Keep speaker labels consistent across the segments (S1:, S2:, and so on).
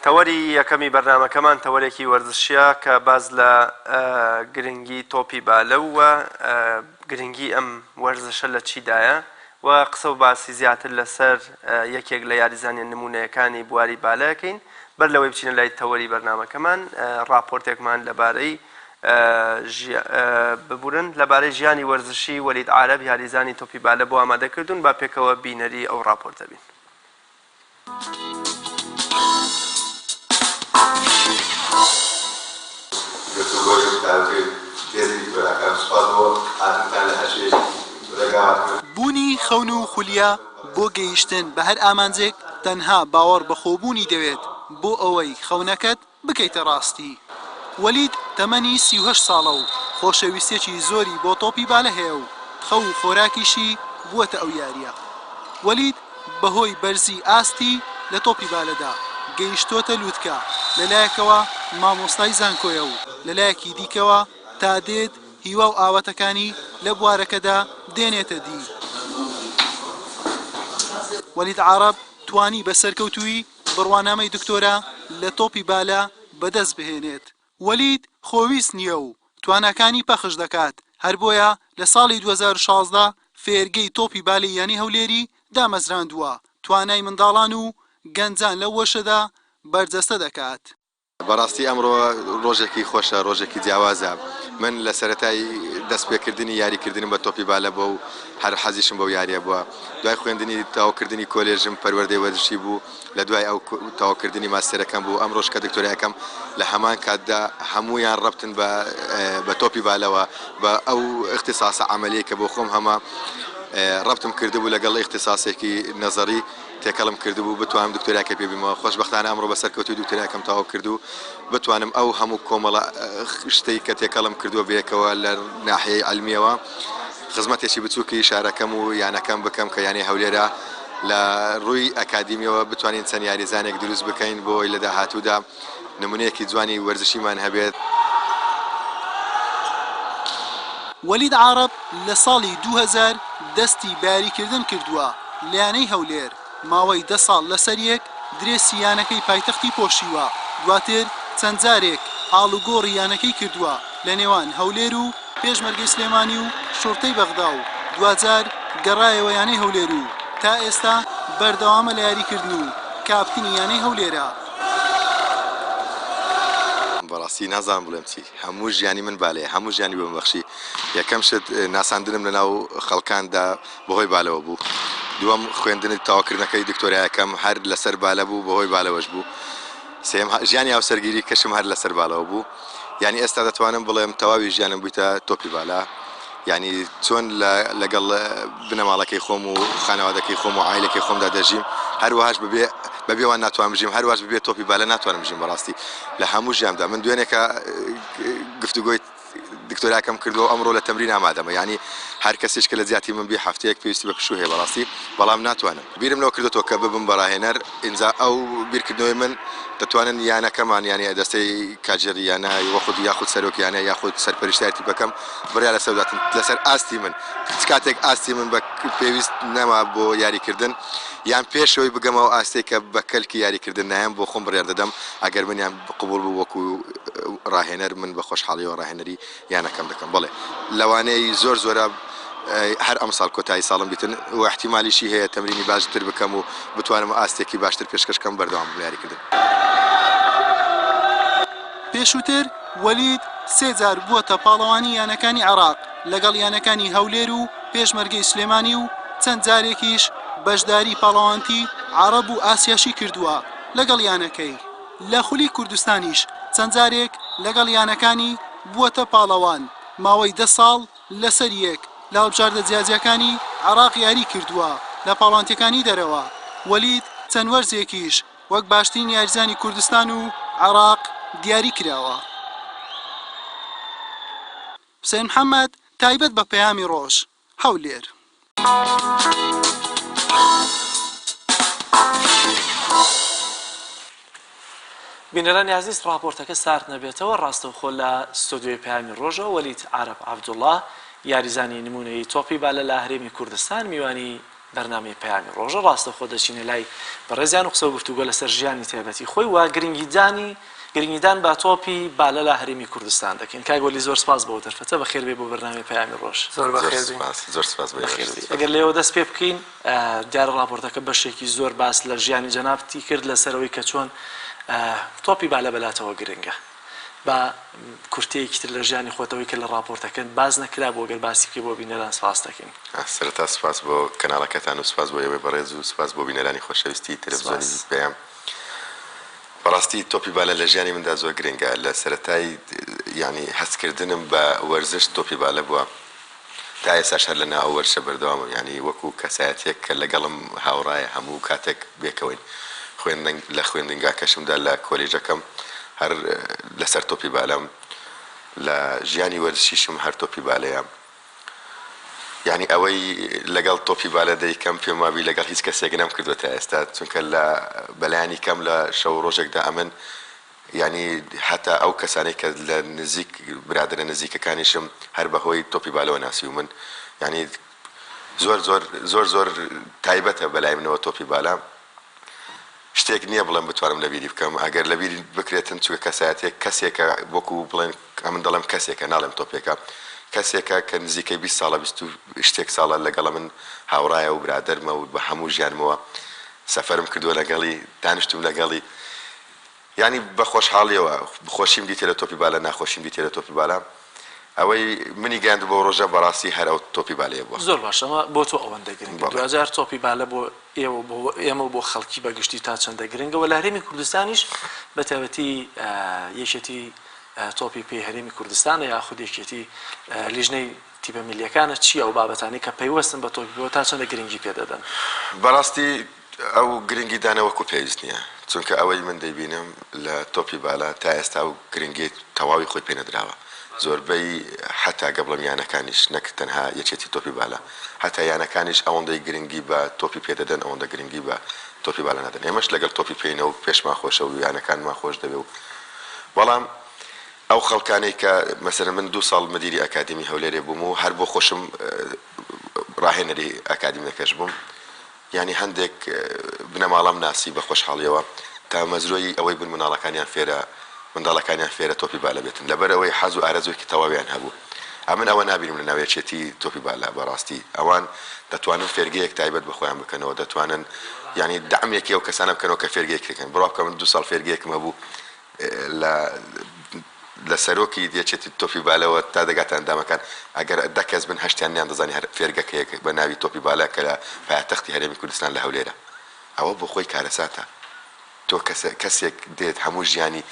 S1: تەوەری یەکەمی بەرنامەکەمان تەوەرێکی وەرزشیە کە باس لە گرنگی تۆپی بالە و گرنگی ئەم وەرزشە لە چیدایە و قسە و باسی زیاتر لەسەر یەکێک لە یاریزانە نمونەیەکانی بواری بالە ئەکەین. بەر لەوەی بچینە لای تەوەری بەرنامەکەمان ڕاپۆرتێکمان لەبارەی ببورن لەبارەی ژیانی وەرزشی وەلید عارەب یاریزانی تۆپی بالە بۆ ئامادە کردوون با پێکەوە بینەری ئەو ڕاپۆرتە بین.
S2: بوونی خەون و خولیا بۆ گەیشتن بە هەر ئامانجێک تەنها باوەڕ بەخۆبوونی دەوێت بۆ ئەوەی خەونەکەت بکەیتە ڕاستی. وەلید تەمەنی 38 ساڵە و خۆشەویستیەکی زۆری بۆ تۆپی بالە هەیە و خەو و خۆراکیشی بووەتە ئەو یارییە. وەلید بەهۆی بەرزی ئاستی لە تۆپی بالەدا گەیشتۆتە لوتکە، لەلایەکەوە مامۆستای زانکۆیە و لەلایەکی دیکەوە تا دێت هیوا و ئاواتەکانی لە بوارەکەدا دێنێتە دی. وەلید عارەب توانی بە سەرکەوتوویی بڕوانامەی دکتۆرا لە تۆپی بالە بەدەست بهێنێت. وەلید خۆویست نییە و تواناکانی پەخش دەکات، هەر بۆیە لە ساڵی 2016 فێرگەی تۆپی بالەی یانەی هەولێری دامەزراندووە، توانای منداڵان و گەنجان لەو وەرشەدا بەرجەستە دەکات.
S3: بەڕاستی ئەمڕۆ ڕۆژێکی خۆشە، ڕۆژێکی جیاوازە. من لە سەرەتای دەستپێکردنی یاریکردنم بە تۆپی بالە بووە و هەر حەزیشم بەو یارییە بووە. دوای خوێندنی تەواوکردنی کۆلێژم پەروەردەی وەرزشی بوو، لە دوای ئەو تەواوکردنی ماستێرەکەم بوو، ئەمڕۆش کە دکتۆرایەکەم لە هەمان کاتدا هەموویان ڕەبتن بە بە تۆپی بالەوە، بە ئەو ئیختیساسە عەمەلیەی کە بۆ خۆم هەمە ڕەبتم کردبوو لەگەڵ ئیختیساسێکی نەزەری. تێکەڵم کردبوو بتوانم دکتۆراکەی پێ بیمەوە، خۆشبەختانە ئەمڕۆ بە سەرکەوتووی دکتۆراکەم تەواو کرد و بتوانم ئەو هەموو کۆمەڵە شتەی کە تێکەڵم کردووە بەیەکەوە لە ناحیەی عەلمیەوە خزمەتێکی بچووکی شارەکەم و یانەکەم بکەم کە یانەی هەولێرە لە ڕووی ئەکادیمیەوە بتوانین چەند یاریزانێک دروست بکەین بۆ ئەوەی لە داهاتوودا نمونەیەکی جوانی وەرزشیمان هەبێت.
S2: وەلید عارەب لە ساڵی 2000 دەستی بە یاریکردن کردووە لە یانەی هەولێر، ماوەی دە ساڵ لەسەریەک درێسی یانەکەی پایتەختی پۆشیوە، دواتر چەند جارێک ئاڵوگۆڕی یانەکەی کردووە لە نێوان هەولێر و پێشمەرگەی سلێمانی و شوڕتەی بەغدا و دواجار گەڕایەوە یانەی هەولێر و تا ئێستا بەردەوامە لە یاریکردن و کاپتنی یانەی هەولێرە.
S3: بەڕاستی نازانم بڵێم چی هەموو ژیانی من بالەیە هەموو ژیانی بەم بەخشی یەکەم شت ناساندنم لەناو خەڵکاندا بەهۆی بالەوە بوو دووەم خوێندنی تەواوکردنەکەی دکتۆرایەکەم هەر لەسەر بالە بوو بەهۆی بالەوەش بوو سێیەم ژیانی هاوسەرگیری کەشم هەر لەسەر بالەوە بوو یانی ئێستا دەتوانم بڵێم تەواوی ژیانم بوویتە تۆپی بالا یانی چۆن لەگەڵ بنەماڵەکەی خۆم و خانەوادەکەی خۆم و عایلەکەی خۆمدا دەژیم هەروەهاش بەبێ بەبێ وان ناتوانم بژیم هەرواش بەبێ تۆپی بالە ناتوانم بژیم بەڕاستی لە هەموو ژیاندا من دوێنێکە گفتوگۆی دکتۆراکەم کردووە و ئەمڕۆ لە تەمرین ئامادەمە یانی هەر کەسیش کە لە جیاتی من بی هەفتەیەک پێویستی بە پشوو هەیە بەڕاستی بەڵام ناتوانم بیرم لەوە کردۆتەوە کە ببم بە ڕاهێنەر ئینجا ئەو بیرکردنەوەی من دەتوانن یانەکەمان یانی دەستەی کاژێری یانە وەخود یاخود سەرۆک یانە یاخود سەرپەرشتیاری تیپەکەم بڕیار لەسەر بداتن لەسەر ئاستی من چ کاتێک ئاستی من بە پێویست نەما بۆ یاریکردن یان پێشەوەی بگەمە ئەو ئاستەی کە بە کەلکی یاریکردن نایەم بۆ خۆم بڕیار دەدەم ئەگەر منیان قبوڵ بوو وەکو ڕاهێنەر من بە خۆشحاڵیەوە ڕاهێنەری یانەکەم دەکەم بەڵێ لەوانەیە زۆر زۆرە هەر ئەمساڵ کۆتایی ساڵم بیتن و احتیمالیشی هەیە تەمرینی باشتر بکەم و بتوانم ئاستێکی باشتر پێشکەش کەم بەردەوام بم لە یاریکردن.
S2: پێشووتر وەلید سێ جار بووەتە پاڵەوانی یانەکانی عێراق لەگەڵ یانەکانی هەولێر و پێشمەرگەی سلێمانی و چەند جارێکیش بەشداری پاڵەوانتی عەڕەب و ئاسیاشی کردووە لەگەڵ یانەکەی. لە خولی کوردستانیش چەند جارێک لەگەڵ یانەکانی بووەتە پاڵەوان، ماوەی دە ساڵ لەسەریەک لە هەڵبژاردە جیاجیاکانی عێراق یاریی کردووە لە پاڵەوانتیەکانی دەرەوە، وەلید چەند وەرزێکیش وەک باشترین یاریزانی کوردستان و عێراق دیاری کراوە. حوسێن محەمەد، تایبەت بە پەیامی ڕۆژ، هەولێر.
S4: بینەرانی ئازیز ڕاپۆرتەکە سارد نەبێتەوە ڕاستەوخۆ لە ستۆدیۆی پەیامی ڕۆژەوە وەلید عارەب عەبدوڵا. یاریزانی نموونەیی تۆپی بالە لە هەرێمی کوردستان میوانی بەرنامەی پەیامی ڕۆژە، ڕاستەوخۆ دەچینە لای بەڕێزیان و قسە و گفتوگۆ لەسەر ژیانی تایبەتی خۆی و گرنگیدانی گرنگیدان بە تۆپی بالە لە هەرێمی کوردستان دەکەین. کاک وەلی زۆر سپاس بۆ ئەو دەرفەتە، بەخێر بێی بۆ بەرنامەی پەیامی ڕۆژ.
S1: زۆر
S3: زۆر
S1: بەخێر بێی.
S3: سپاس، زۆر سپاس بۆ ئێوەش.
S4: بەخێر بێی. ئەگەر لێوە دەست پێ بکەین، دیارە ڕاپۆرتەکە بەشێکی زۆر باس لە ژیانی جەنابتی کرد لەسەر ئەوەی کە چۆن تۆپی بالە بەلاتەوە گرنگە. با کورتەیەکی تر لە ژیانی خۆت ئەوەی کە لە ڕاپۆرتەکە باس نەکرابوو ئەگەر باسی بکەی بۆ بینەران سپاست دەکەین.
S3: سەرەتا سوپاس بۆ کەناڵەکەتان و سوپاس بۆ ئێوەی بەڕێز و سوپاس بۆ بینەرانی خۆشەویستی تەلەفزیۆنی
S4: سپاس.
S3: پەیام. بەڕاستی تۆپی بالە لە ژیانی مندا زۆر گرنگە لە سەرەتای یانی هەستکردنم بە وەرزش تۆپی بالە بووە تا ئێستاش هەر لەناو ئەو وەرزشە بەردەوامم یانی وەکو کەسایەتیەک کە لەگەڵم هاوڕایە هەموو کاتێک بێکەوەین خوێندن لە خوێندنگاکەشمدا لە کۆلیژەکەم هەر لەسەر تۆپی بالەم لە ژیانی وەرزشیشم هەر تۆپی بالەیە یانی ئەوەی لەگەڵ تۆپی بالە دەیکەم پێم وابی لەگەڵ هیچ کەسێک نەمکردووە تا ئێستا چونکە لە بەلایەنی کەم لە شەو و ڕۆژێکدا ئەمن یانی هەتا ئەو کەسانەی کە لە نزیک برادەرە نزیکەکانیشم هەر بە هۆی تۆپی بالەوە ناسیومن یانی زۆر زۆر زۆر زۆر تایبەتە بەلای منەوە تۆپی بالە شتێک نییە بڵێم بتوانم لەبیری بکەم ئەگەر لەبیری بکرێتن چونکە کەسایەتیەک کەسێکە وەکو بڵێن ئەمن دەڵێم کەسێکە ناڵێم تۆپێکە کەسێکە کە نزیکەی 20 ساڵە 20 و شتێک ساڵە لەگەڵە من هاوڕایە و برادەرمە و بە هەموو ژیانمەوە سەفەرم کردووە لەگەڵی دانیشتوم لەگەڵی یانی بە خۆشحاڵیەوە خۆشیم دیتێ لە تۆپی بالە ناخۆشیم دیتێ لە تۆپی بالە ئەوەی منی گەیاند بەو ڕۆژە بەڕاستی هەر ئەو تۆپی بالەیە بووە.
S4: زۆر باشە ئەمە بۆ تۆ ئەوەندە گرنگە
S3: بەڵێ.
S4: دواجار تۆپی بالە بۆ ئێوە بۆ ئێمە و بۆ خەڵکی بە گشتی تا چەندە گرنگە و لە هەرێمی کوردستانیش بە تایبەتی یەکێتی تۆپی پێی هەرێمی کوردستانە یاخود یەکێتی لیژنەی تیپە میللیەکانە چییە ئەو بابەتانەی کە پەیوەستن بە تۆپی پێوە تا چەندە گرنگی پێ دەدەن؟
S3: بەڕاستی ئەو گرنگی دانە وەکو پێویست نییە، چونکە ئەوەی من دەیبینم لە تۆپی بالە تا ئێستا ئەو گرنگیەی تەواوی خۆی پێ نەدراوە، زۆربەی حەتا گەبڵم یانەکانیش نەک تەنها یەکێتی تۆپی بالە حەتا یانەکانیش ئەوەندەی گرنگی بە تۆپی پێ دەدەن ئەوەندە گرنگی بە تۆپی بالە نادەن، ئێمەش لەگەڵ تۆپی پێینە و پێشمان خۆشە و یانەکانمان خۆش دەوێ و بەڵام ئەو خەڵکانەی کە مەسەلەن من دوو ساڵ مدیری ئەکادیمی هەولێرێ بووم و هەر بۆ خۆشم ڕاهێنەری ئەکادیمیەکەش بووم یانی هەندێک بنەماڵەم ناسی بە خۆشحاڵیەوە تامەزرۆی ئەوەی بوون منداڵەکانیان فێرە منداڵەکانیان فێرە تۆپی بالە بێتن لەبەر ئەوەی حەز و ئارەزووێکی تەواویان هەبوو ئەمن ئەوە نابینم لە ناو یەکێتی تۆپی بالە بەڕاستی ئەوان دەتوانن فێرگەیەک تایبەت بە خۆیان بکەنەوە دەتوانن یانی دەعمێکی ئەو کەسانە بکەنەوە کە فێرگەیەک دەکەن بڕوا بکە من دوو ساڵ فێرگەیەکم هەبوو لە لە سەرۆکی یەکێتی تۆپی بالەوە تا دەگاتە ئەندامەکان ئەگەر دە کەس بن هەشتیان نەیاندەزانی هەر فێرگەکەیەک بە ناوی تۆپی بالە کە لە پایەتەختی هەرێمی کوردستان لە هەولێرە ئەوە بۆ خۆی کارەساتە تۆ کەسە کەسێک دێت هەموو ژیانی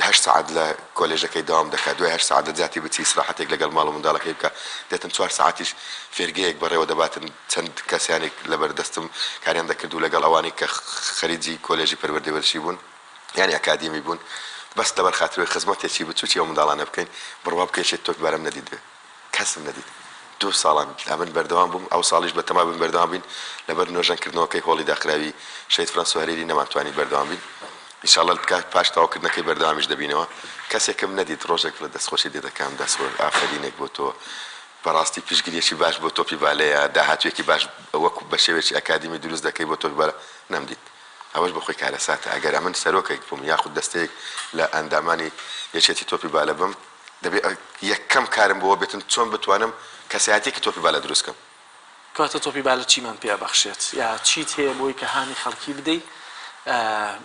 S3: هەشت سەعات لە کۆلێژەکەی دەوام دەکات دوای هەشت سەعات لە جیاتی بچی ئیسراحەتێک لەگەڵ ماڵ و منداڵەکەی بکا دێتن چوار سەعاتیش فێرگەیەک بەڕێوە دەباتن چەند کەسانێک لەبەر دەستم کاریان دەکرد و لەگەڵ ئەوانەی کە خەریجی کۆلێژی پەروەردەی وەرزشی بوون یانی ئەکادیمی بوون بەس لەبەر خاتری خزمەتێکی بچوکی ئەو منداڵانە بکەین بڕوا بکە یەکێ تۆپبارەم نەدیت بێ کەسم نەدیت دوو ساڵان ئەمن بەردەوام بووم ئەو ساڵیش بە تەما بووین بەردەوام بین لەبەر نۆژەن کردنەوەکەی هۆڵی داخراوی شەهید فرانسۆ هەریری نەمانتوانی بەردەوام بین ان شاء اللە پاش تەواو کردنەکەی بەردەوامیش دەبینەوە کەسێکم نەدیت ڕۆژێک بڵێ دەستخۆشی لێ دەکەم دەستخۆش ئافەرینێک بۆ تۆ بەڕاستی پشتگیریەکی باش بۆ تۆپی بالەیە داهاتوویەکی باش وەکو بە شێوەیەکی ئەکادیمی دروست دەکەی بۆ تۆپی بالە نەمدیت ئەوەش بۆ خۆی کارەساتە ئەگەر ئەمن سەرۆکێک بووم یاخود دەستەیەک لە ئەندامانی یەکێتی تۆپی بالە بم دەبێ یەکەم کارم بۆوە بێتن چۆن بتوانم کەسایەتیەکی تۆپی بالە دروست کەم.
S4: کەواتە تۆپی بالە چیمان پێ ئەبەخشێت یا چیت هەیە بۆی کە هانی خەڵکی بدەی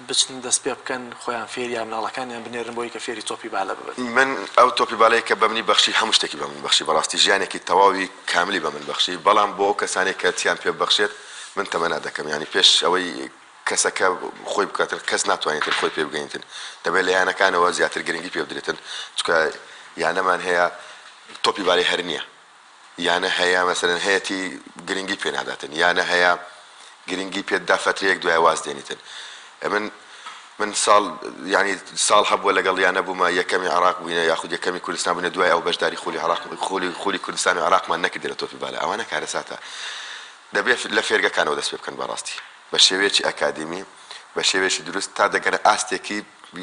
S4: بچن دەست پێ بکەن خۆیان فێری یا مناڵەکانیان بنێرن بۆی کە فێری تۆپی بالە ببن؟
S3: من ئەو تۆپی بالەی کە بەمنی بەخشی هەموو شتێکی بەمن بەخشی بەڕاستی ژیانێکی تەواوی کاملی بەمن بەخشی بەڵام بۆ ئەو کەسانەی کە چیان پێ ببەخشێت من تەمەنا دەکەم یانی پێش ئەوەی کەسەکە خۆی بکاتن کەس ناتوانێتن خۆی پێ بگەینتن دەبێت لە یانەکانەوە زیاتر گرنگی پێ بدرێتن چونکە یانەمان هەیە تۆپی بالەی هەر نییە یانە هەیە مەسەلەن هەیەتی گرنگی پێ ناداتن یانە هەیە گرنگی پێت دا فەترەیەک دوای واز دێنیتن من من ساڵ یانی ساڵ هەبووە لەگەڵ یانە بوومە یەکەمی عێراق بووینە یاخود یەکەمی کوردستان بووینە دوای ئەو بەشداری خولی عێراق خولی خولی کوردستان و عێراقمان نەکردی لە تۆپی بالە ئەوانە کارەساتە دەبێت لە فێرگەکانەوە دەست پێ بکەن بەڕاستی بە شێوەیەکی ئەکادیمی بە شێوەیەکی دروست تا دەگەنە ئاستێکی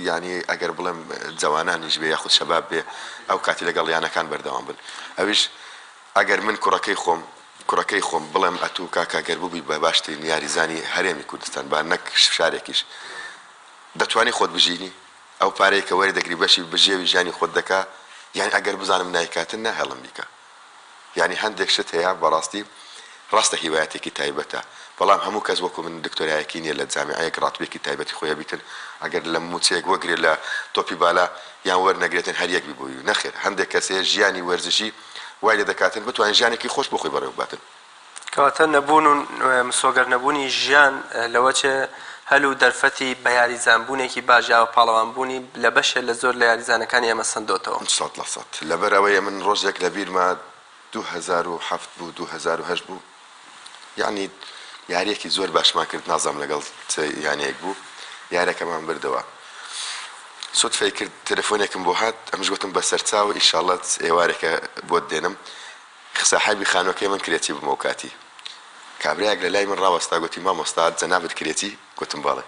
S3: یانی ئەگەر بڵێم جەوانانیش بێ یاخود شەباب بێ ئەو کاتی لەگەڵ یانەکان بەردەوام بن ئەویش. ئەگەر من کوڕەکەی خۆم کوڕەکەی خۆم بڵێم ئەتوو کاکە گەر ببووی بە باشترین یاریزانی هەرێمی کوردستان با نەک شارێکیش دەتوانی خۆت بژینی؟ ئەو پارەی کە وەری دەگری بەشی بژێوی ژیانی خۆت دەکا یانی ئەگەر بزانم نایکاتن ناهێڵم بیکا یانی هەندێک شت هەیە بەڕاستی ڕاستە هیوایەتێکی تایبەتە بەڵام هەموو کەس وەکو من دکتۆرایەکی نیە لە جامیعەیەک ڕاتبێکی تایبەتی خۆی هەبیتن ئەگەر لە موچەیەک وەگرێ لە تۆپی بالا یان وەرنەگرێتن هەر یەک بی بۆی نەخێر هەندێک کەس هەیە ژیانی وەرزشی وای لێ دەکاتن بتوانێ ژیانێکی خۆش بۆ خۆی بەڕێوە بباتن.
S1: کەواتە نەبوون و مسۆگەر نەبوونی ژیان لەوەچێ هەل و دەرفەتی بە یاریزان بوونێکی باش یا بە پاڵەوان بوونی لە بەشێ لە زۆر لە یاریزانەکانی ئێمە سەندۆتەوە.
S3: 100% لەبەر ئەوەی ئەمن ڕۆژێک لە بیرمە 2007 بوو 2008 بوو یەعنی یاریەکی زۆر باشمان کرد نازانم لەگەڵ چ یانەیەک بوو یارەکەمان بردەوە سوتفەی کرد تەلەفۆنێکم بۆ هات ئەمش گوتم بەسەرچاو ئیشاڵڵە ئێوارێکە بۆت دێنم ساحێبی خانوەکەی من کرێچی بووم ئەوکاتی کابرایەک لە لای من ڕاوەستا گوتی مامۆستا جەنابت کرێچی گوتم بەڵێ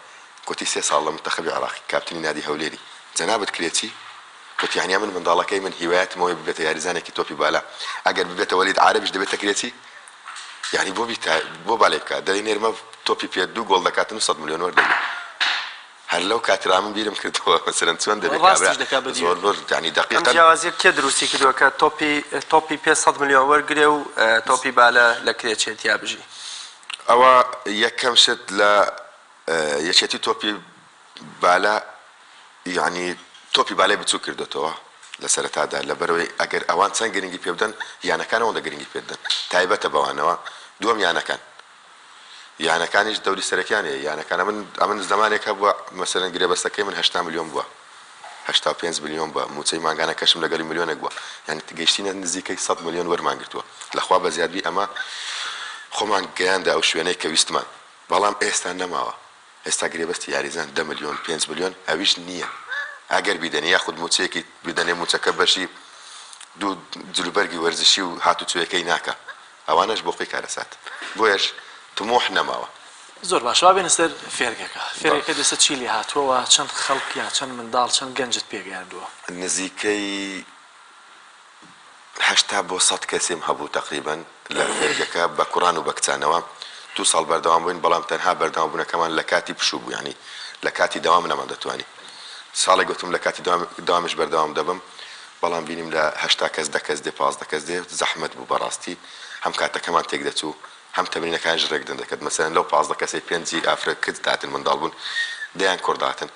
S3: گوتی سێ ساڵ لە منتەخەبی عێراقی کاپتنی نادی هەولێری جەنابت کرێچی گوتی یانی ئەمن منداڵەکەی من هیوایەتم ئەوەیە ببێتە یاریزانێکی تۆپی بالا ئەگەر ببێتە وەلید عارەبیش دەبێتە کرێچی یانی بۆ بیتا بۆ بالەی بکات دەی نێرمە تۆپی پێ دوو گۆڵ دەکاتن و 100 ملیۆن وەردەگرێ هەر لەو کاترا من بیرم کردەوە مەسەلەن چۆن دەبێ کابرا
S4: ڕاستیش دەکا بە
S3: زۆر
S4: دیوێ.
S3: زۆر یانی
S1: ئەم
S3: دەقیقەن.
S1: جیاوازیە کێ دروستی کردوە کە تۆپی تۆپی پێ سەد ملیۆن وەرگرێ و تۆپی بالە لە کرێچێتیا بژی؟
S3: ئەوە یەکەم شت لە یەکێتی تۆپی بالە یانی تۆپی بالەی بچوک کردۆتەوە لە سەرەتادا لەبەرئەوەی ئەگەر ئەوان چەند گرنگی پێ بدەن یانەکان ئەوەندە گرنگی پێ دەدەن تایبەتە بەوانەوە دووەم یانەکان یانەکانیش دەوری سەرەکیان هەیە یانەکان ئەمن ئەمن زەمانێک هەبووە مەسەلەن گرێبەستەکەی من 80 ملیۆن بووە 85 ملیۆن بووە موچەی مانگانەکەشم لەگەڵی ملیۆنێک بووە یانی گەیشتینە نزیکەی 100 ملیۆن وەرمان گرتووە لەخوا بەزیادبی ئەمە خۆمان گەیاندە ئەو شوێنەی کە ویستمان بەڵام ئێستا نەماوە ئێستا گرێبەستی یاریزان دە ملیۆن پێنج ملیۆن ئەویش نییە ئەگەر بیدەنێ یاخود موچەیەکی بدەنێ موچەکە بەشی دوو جلوبەرگی وەرزشی و هاتوچۆیەکەی ناکا ئەوانەش بۆ خۆی کارەسات بۆیەش تموح نەماوە.
S4: زۆر باشە با بێینە سەر فێرگەکە فێرگەکە ئێستا چی لێ هاتووە و چەند خەڵک یا چەند منداڵ چەند گەنجت پێگەیاندووە؟
S3: نزیکەی 80 بۆ 100 کەسیم هەبوو تەقریبەن لە فێرگەکە بە کوڕان و بە کچانەوە دوو ساڵ بەردەوام بووین بەڵام تەنها بەردەوام بوونەکەمان لە کاتی پشوو بوو یانی لە کاتی دەوام نەماندەتوانی ساڵێک گوتم لە کاتی دەوامیش بەردەوام دەبم بەڵام بینیم لە 80 کەس دە کەس دێ 15 کەس دێ زەحمەت بوو بەڕاستی هەم کاتەکەمان تێک دەچوو هەم تەمرینەکانیش ڕێک دەندەکرد مەسەلەن لەو 15 کەسەی پێنجی ئافرەت کچ دەهاتن منداڵ بوون دەیان کوڕ دەهاتن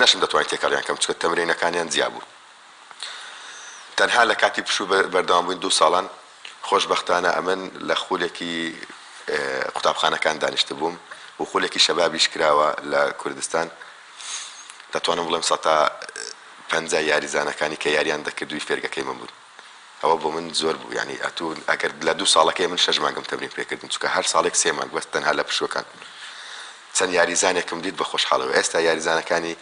S3: نەشم دەتوانی تێکەڵیان کەم چونکە تەمرینەکانیان جیا بوو تەنها لە کاتی پشوو بەردەوام بووین دوو ساڵان خۆشبەختانە ئەمن لە خولێکی قوتابخانەکان دانیشتبووم و خولێکی شەبابیش کراوە لە کوردستان دەتوانم بڵێم سەتا پەنجای یاریزانەکانی کە یاریان دەکردووی فێرگەکەی من بوون ئەوە بۆ من زۆر بوو یانی ئەتوو ئەگەر لە دوو ساڵەکەی من شەش مانگم تەمرین پێکردن چونکە هەر ساڵێک سێ مانگ بەس تەنها لە پشووەکان چەند یاریزانێکم دیت بە خۆشحاڵەوە ئێستا یاریزانەکانی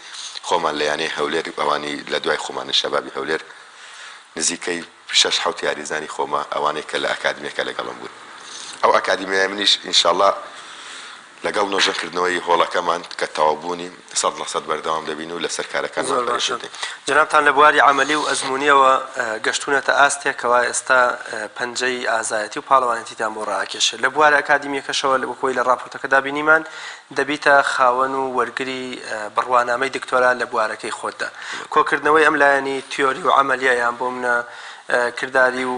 S3: خۆمان لە یانەی هەولێر ئەوانی لە دوای خۆمانن شەبابی هەولێر نزیکەی شەش حەوت یاریزانی خۆمە ئەوانەی کە لە ئەکادمیەکە لەگەڵم بوون ئەو ئەکادیمیای منیش ئینشاڵا لەگەڵ نۆژەنکردنەوەی هۆڵەکەمان کە تەواوبوونی 100% بەردەوام دەبین و لەسەر کارەکانمان
S1: زۆر
S3: پەرە
S1: باشە.
S3: پێدەین.
S1: جەنابتان لە بواری عەمەلی و ئەزموونییەوە گەشتوونەتە ئاستێک کەوا ئێستا پەنجەی ئازایەتی و پاڵەوانێتیتان بۆ ڕائەکێشێ. لە بوارە ئەکادیمییەکەشەوە وەک ئەوەی لە ڕاپۆرتەکەدا بینیمان دەبیتە خاوەن و وەرگری بڕوانامەی دکتۆرا لە بوارەکەی خۆتدا. کۆکردنەوەی ئەم لایەنی تیۆری و عەمەلیە یان بۆ منە کرداری و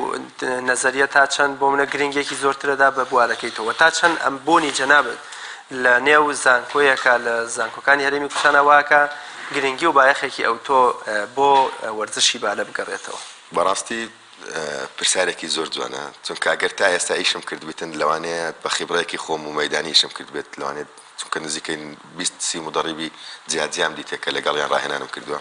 S1: نەزەریە تا چەند بۆ منە گرنگیەکی زۆرترەدا بە بوارەکەی تۆ وە تا چەند ئەم بوونی جەنابت لە نێو زانکۆیەکە لە زانکۆکانی هەرێمی کوردستانا واکا گرنگی و بایەخێکی ئەوتۆ بۆ وەرزشی بالە بگەڕێتەوە؟
S3: بەڕاستی پرسیارێکی زۆر جوانە چونکە ئەگەر تا ئێستا ئیشم کردبیتن لەوانەیە بە خیبڕەیەکی خۆم و مەیدانی ئیشم کردبێت لەوانەیە چونکە نزیکەی 20 سی مودەڕیبی جیا جیام دیتێ کە لەگەڵیان ڕاهێنانم کردووە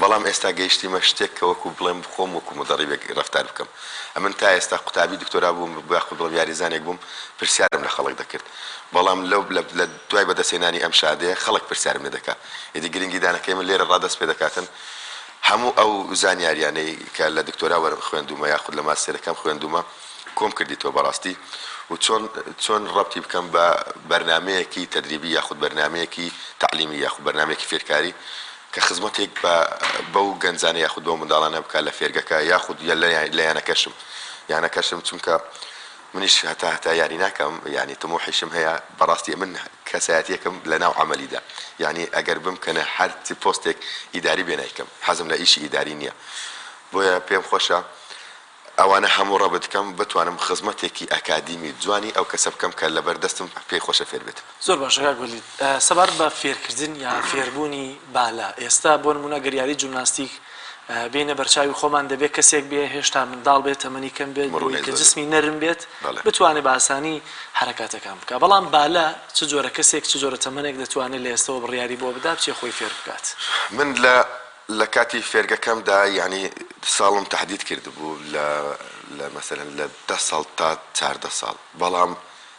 S3: بەڵام ئێستا گەیشتیمە شتێک کە وەکو بڵێم خۆم وەکو مودەڕیبێک ڕەفتار بکەم ئەمن تا ئێستا قوتابی دکتۆرا بووم یاخود بڵێم یاریزانێک بووم پرسیارم لە خەڵک دەکرد بەڵام لەو لە دوای بەدەستهێنانی ئەم شادەیە خەڵک پرسیارم لێ دەکا ئیدی گرنگیدانەکەی من لێرە ڕا دەست پێ دەکاتن هەموو ئەو زانیاریانەی کە لە دکتۆرا وەرم خوێندوومە یاخود لە ماستێرەکەم خوێندوومە کۆم کردیتەوە بەڕاستی و چۆن چۆن ڕەبتی بکەم بە بەرنامەیەکی تەدریبی یاخود بەرنامەیەکی تەعلیمی یاخود بەرنامەیەکی فێرکاری کە خزمەتێک بە بەو گەنجانە یاخود بەو منداڵانە بکات لە فێرگەکە یاخود لە یانەکەشم. یانەکەشم چونکە منیش هەتا هەتا یاری ناکەم یانی تموحیشم هەیە بەڕاستی من کەسایەتیەکم لەناو عەمەلیدا یانی ئەگەر بمکەنە هەر چ پۆستێک ئیداری بێ نایکەم حەزم لە ئیشی ئیداری نیە بۆیە پێم خۆشە ئەوانە هەموو ڕەبت کەم بتوانم خزمەتێکی ئەکادیمی جوانی ئەو کەسە بکەم کە لەبەر دەستم پێی خۆشە فێر بێت.
S4: زۆر باشە کاک وەلید سەبارەت بە فێرکردن یا فێربوونی بالە ئێستا بۆ نموونە گەر یاری جومناستیک بێینە بەرچاوی خۆمان دەبێت کەسێک بێ هێشتا منداڵ بێت تەمەنی کەم بێت بۆی
S3: مڕونەی
S4: کە
S3: زۆر بێت.
S4: جسمی نەرم بێت
S3: بەڵێ.
S4: بتوانێت بە ئاسانی حەرەکاتەکان بکات بەڵام بالە چ جۆرە کەسێک چ جۆرە تەمەنێک دەتوانێت لە ئێستەوە بڕیاری بۆ بدا بچێ خۆی فێر بکات؟
S3: من لە لە کاتی فێرگەکەمدا یانی ساڵم تەحدید کردبوو لە لە مەسەلەن لە دە ساڵ تا 14 ساڵ بەڵام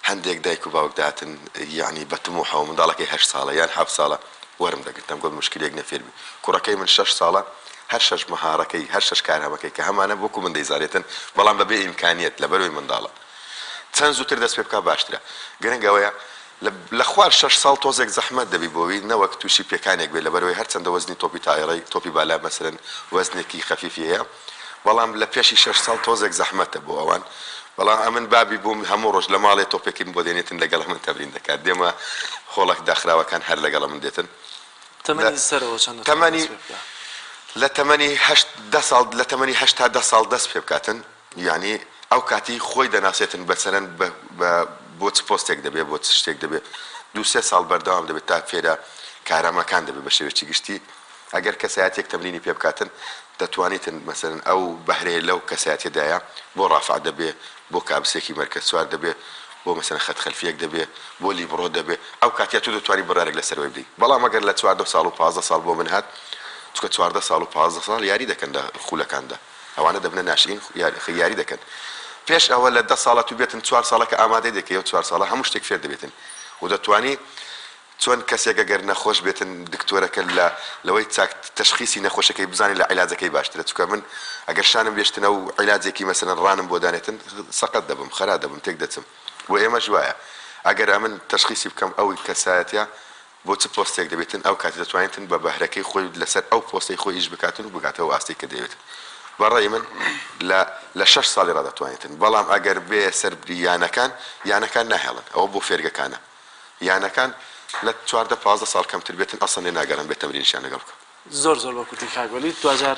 S3: هەندێک دایک و باوک دەهاتن یانی بە تموحەوە منداڵەکەی هەشت ساڵە یان حەفت ساڵە وەرم دەگرت دەمگۆت موشکیلەیەک نیە فێربی کوڕەکەی من شەش ساڵە هەر شەش مەهارەکەی هەر شەش کارهەمەکەی کە هەمانە وەکو من دەیزانێتن بەڵام بەبێ ئیمکانیەت لەبەرەوەی منداڵە چەند زووتر دەست پێ بکا باشترە گرنگ ئەوەیە لە لە خوار شەش ساڵ تۆزێک زەحمەت دەبی بۆوی نەوەک توشی پێکانێک بێ لەبەرئەوەی هەرچەندە وەزنی تۆپی تایەڕەی تۆپی بالا مەسەلەن وەزنێکی خەفیفی هەیە بەڵام لە پێشی شەش ساڵ تۆزێک زەحمەتە بۆ ئەوان بەڵام ئەمن بابی بووم هەموو ڕۆژ لە ماڵێ تۆپێکیم بۆ دێنێتن لەگەڵ ئەمن تەمرین دەکات دێمە هۆڵەک داخراوەکان هەر لەگەڵ ئەمن دێتن لە
S4: تەمەنی سەرەوە چەند دەتوانێت
S3: تەمەنی
S4: دەست پێ بکا؟
S3: لە تەمەنی هەشت دە ساڵ لە تەمەنی هەشت تا دە ساڵ دەست پێ بکاتن یانی ئەو کاتی خۆی دەناسێتن بەسەلەن بە بە بۆ چ پۆستێک دەبێ بۆ چ شتێک دەبێ دوو سێ ساڵ بەردەوام دەبێت تا فێرە کارامەکان دەبێ بە شێوەیەکی گشتی ئەگەر کەسایەتیەک تەمرینی پێ بکاتن دەتوانیتن مەسەلەن ئەو بەهرەیە لەو کەسایەتیەدایە بۆ ڕافع دەبێ بۆ کابسێکی مەرکەز سوار دەبێ بۆ مەسەلەن خەت خەلفیەک دەبێ بۆ لیبڕۆ دەبێ ئەو کاتیە تۆ دەتوانی بڕیارێک لەسەر وەی بدەی بەڵام ئەگەر لە 14 ساڵ و 15 ساڵ بۆ من هات چونکە 14 ساڵ و 15 ساڵ یاری دەکەن لە خولەکاندا ئەوانە دەبنە ناشئین یاری دەکەن پێش ئەوە لە دە ساڵە تو بێتن چوار ساڵە کە ئامادەی دەکەی ئەو چوار ساڵە هەموو شتێک فێر دەبێتن و دەتوانی چۆن کەسێک ئەگەر نەخۆش بێتن دکتۆرەکە لە لەوەی چاک تەشخیسی نەخۆشەکەی بزانێت لە عیلاجەکەی باشترە چونکە من ئەگەر شانم بێشتنە و عیلاجێکی مەسەلەن ڕانم بۆ دانێتن سەقەت دەبم خەرا دەبم تێک دەچم بۆ ئێمەش وایە ئەگەر ئەمن تەشخیسی بکەم ئەو کەسایەتیە بۆ چ پۆستێک دەبێتن ئەو کاتە دەتوانێتن بە بەهرەکەی خۆی لەسەر ئەو پۆستەی خۆی ئیش بکاتن و بگاتە ئەو ئاستەی کە دەیەوێتن بە ڕەئی من لە لە شەش ساڵی ڕا دەتوانێتن بەڵام ئەگەر بێیە سەر یانەکان یانەکان ناهێڵن ئەوە بۆ فێرگەکانە یانەکان لە 14 15 ساڵ کەمتر بێتن ئەسڵەن لێ ناگەڕێن بێ تەمرینیشیان لەگەڵ بکەم.
S4: زۆر زۆر بە کورتی کاک وەلید دواجار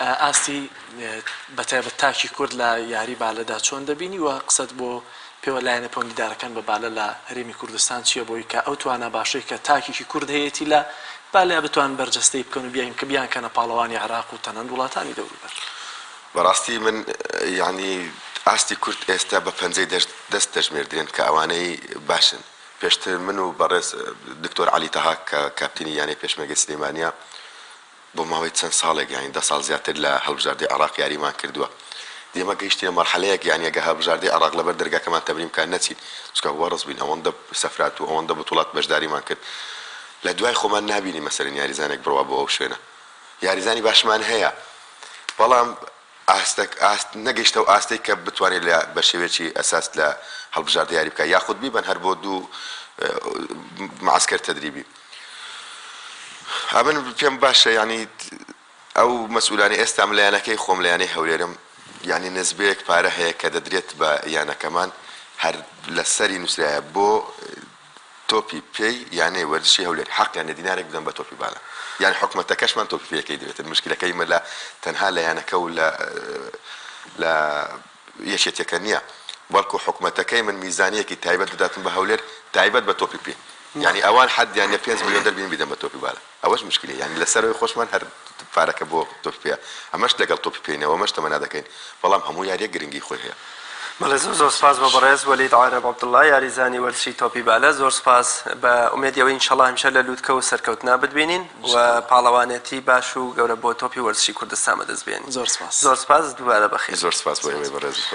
S4: ئاستی بەتایبەت تاکی کورد لە یاری بالەدا چۆن دەبینی و قسەت بۆ پێوە لایەنە پەیوەندیدارەکان بە بالە لە هەرێمی کوردستان چیە بۆی کە ئەو توانا باشەی کە تاکێکی کورد هەیەتی لە بالەیا بتوانن بەرجەستەی بکەن و بیان کە بیانکەنە پاڵەوانی عێراق و تەنانەت وڵاتانی دەوروبەر.
S3: بەڕاستی من یانی ئاستی کورد ئێستا بە پەنجەی دەست دەژمێردرێن کە ئەوانەی باشن پێشتر من و بەڕێز دکتۆر عەلی تەها کە کاپتنی یانەی پێشمەرگەی سلێمانیە بۆ ماوەی چەند ساڵێک یانی دە ساڵ زیاتر لە هەڵبژاردەی عێراق یاریمان کردووە ئێمە گەیشتینە مەرحەلەیەک یانی ئەگەر هەڵبژاردەی عێراق لەبەر دەرگاکەمان تەمرین بکات نەچین چونکە وەڕس بووین ئەوەندە سەفرات و ئەوەندە بتوڵات بەشداریمان کرد لە دوای خۆمان نابینی مەسەلەن یاریزانێک بڕوا بۆ ئەو شوێنە یاریزانی باشمان هەیە بەڵام ئاستەک ئاست نەگەیشتە ئەو ئاستەی کە بتوانێت لە بە شێوەیەکی ئەساس لە هەڵبژاردە یاری بکات یاخود بیبەن هەر بۆ دوو معسکەر تەدریبی ئەمن پێم باشە یانی ئەو مەسئولانەی ئێستا من لە یانەکەی خۆم لە یانەی هەولێرم یانی نسبەیەک پارە هەیە کە دەدرێت بە یانەکەمان هەر لەسەری نووسرایە بۆ تۆپی پێی یانەی وەرزشی هەولێر حەقیان نیە دینارێک بدەن بە تۆپی بالە یان حکومەتەکەشمان تۆپی پێیەکەی دەوێتن موشکیلەکەی ئیمە لە تەنها لە یانەکە و لە لە یەکێتیەکە نیە بەڵکو حکومەتەکەی من میزانیەکی تایبەت بداتن بە هەولێر تایبەت بە تۆپی پێ یانی ئەوان حەدیان نیە پێنج ملیۆن دەربین بیدەن بە تۆپی بالە. ئەوەش موشکیلەیە یانی لەسەرەوەی خۆشمان هەر پارەکە بۆ تۆپی پێیە ئەمەش لەگەڵ تۆپی پێینە و ئەمەش تەمەنا دەکەین بەڵام هەموو یاریەک گرنگی خۆی هەیە.
S1: بەڵێ زۆر زۆر سوپاس بۆ بەڕێز وەلید عارەب عەبدوڵا یاریزانی وەرزشی تۆپی بالە زۆر سوپاس بە ئومێدی ئەوەی ئینشەڵا هەمیشە لە لوتکە و سەرکەوتنا بتبینین و پاڵەوانێتی باش و گەورە بۆ تۆپی وەرزشی کوردستان بەدەست بێنی
S4: زۆر سوپاس.
S1: زۆر سوپاس دووبارە بەخێر
S3: زۆر سوپاس بۆ ئێوەی بەڕێز.